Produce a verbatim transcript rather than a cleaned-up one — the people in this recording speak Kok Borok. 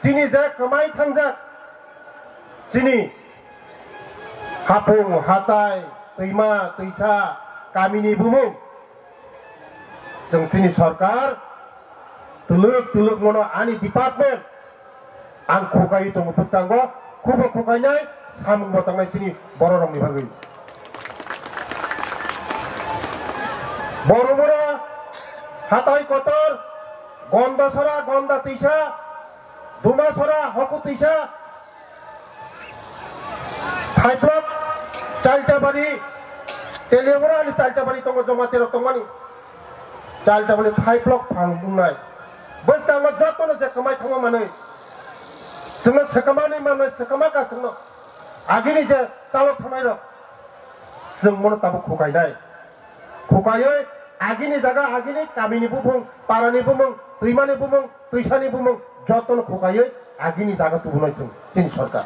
Chini je kwmai thangjak, chini hapung, hatai, twima, twisa, kamini bumung, chwng chini sorkar twlwk twlwk mono ani department ang khukai tongo bwskango, khubo khukainai, samung bo tangnai chini bororokni bagwi. Boromura, hatai kotor, gonda sora, gonda twisa, duma sora, hoku twisa, Thaiplok, Chaltabari, Teliamura ni Chaltabari tongo, joma terok tongmani. Chaltabari Thaiplok phang bungnai. Bwskango jotono je kwmai thangma manwi. Chwngno swkama ni manwi, swkama ka chwngno. Agini je chalok thangnai rok. Chwng mono tabuk khukainai. Khukaiwi agini jaga, agini kamini bumung, parani bumung, twimani bumung, twisani bumung, jotono khukaiwi agini jaga tubunai chwng, chini sorkar.